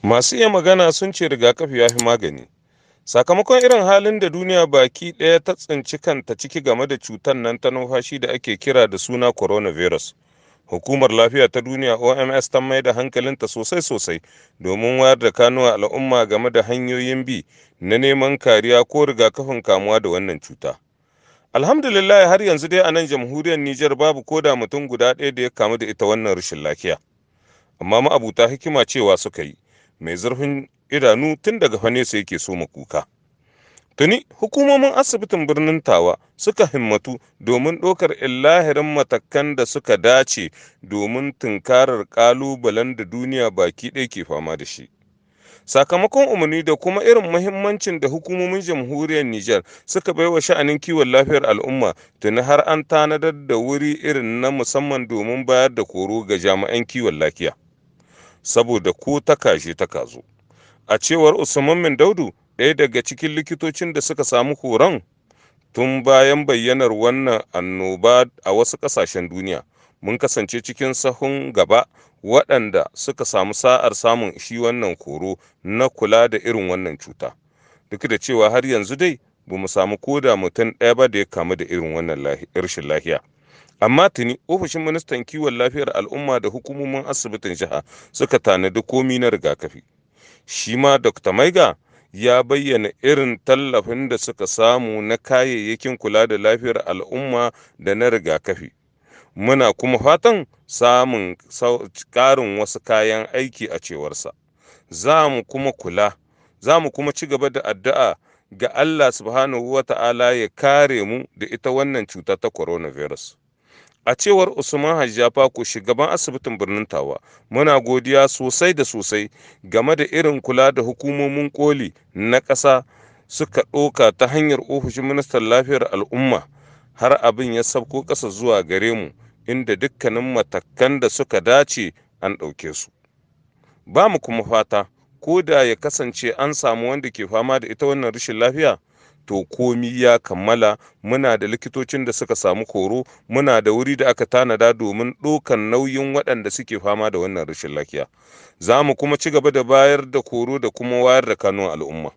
Masu iya magana sun ce rigakafi ya fi magani. Sakamakon irin halin da duniya baki ɗaya ta tsinci kanta ciki game da cutar nan ta numfashi da ake kira da suna coronavirus. Hukumar Lafiya ta Duniya OMS ta mai da hankalinta sosai-sosai domin wayar da kanuwa al'umma game da hanyoyin bi na neman kariya ko rigakafin kamuwa da wannan cuta. Alhamdulillah, har yanzu dai a nan Jamhuriyar Nijar babu koda mutum guda ɗaya da ya kamu da ita wannan rashin lafiya. Amma ma'abuta hikima cewa suka yi, mai zurfin idanu tun daga fa nesa yake soma kuka. Tuni hukumomin asibitin birnin Tawa suka himmatu domin ɗaukar illahirin matakan da suka dace domin tunkarar ƙalubalen da duniya baki ɗaya ke fama da shi. Sakamakon umarni da kuma irin muhimmancin da hukumomin Jamhuriyar Nijar suka baiwa sha'anin kiwon lafiyar al'umma, tuni har an tanadar da wuri irin na musamman domin bayar da horo ga jami'an kiwon lafiya. Saboda ko ta kashe ta kazo. A cewar Usman Min Daudu, ɗaya daga cikin likitocin da suka samu horon tun bayan bayyanar wannan annoba a wasu ƙasashen duniya, mun kasance cikin sahun gaba waɗanda suka samu sa'ar samun shi wannan horo na kula da irin wannan cuta. Duk da cewa har yanzu dai ba mu samu koda mutum ɗaya ba da ya kamu da irin wannan rashin lafiya. Amma tuni ofishin ministan kiwon lafiyar al'umma da hukumomin asibitin jiha suka tanadi komi na rigakafi. Shi ma Dr. Maiga ya bayyana irin tallafin da suka samu na kayayyakin kula da lafiyar al'umma da na rigakafi. Muna kuma fatan samun ƙarin wasu kayan aiki, a cewarsa. Za mu kuma kula, za mu kuma ci gaba da addu'a ga Allah Subhanahu wa Ta'ala ya kare mu da ita wannan cuta ta coronavirus. A cewar Usman Hajjafako, shugaban asibitin birnin Tawa, muna godiya sosai da sosai game da irin kula da hukumomin koli na ƙasa suka ɗauka ta hanyar ofishin ministan lafiyar al'umma har abin ya sabko ƙasa zuwa gare mu, inda dukkanin matakan da suka dace an ɗauke su. Ba mu kuma fata ko da ya kasance an samu wanda ke fama da ita wannan rashin lafiya, to komi ya kammala. Muna da likitocin da suka samu horo, muna da wuri da aka tanada domin ɗaukan nauyin waɗanda suke fama da wannan rashin lafiya. Za mu kuma ci gaba da bayar da horo da kuma wayar da kanun al'umma.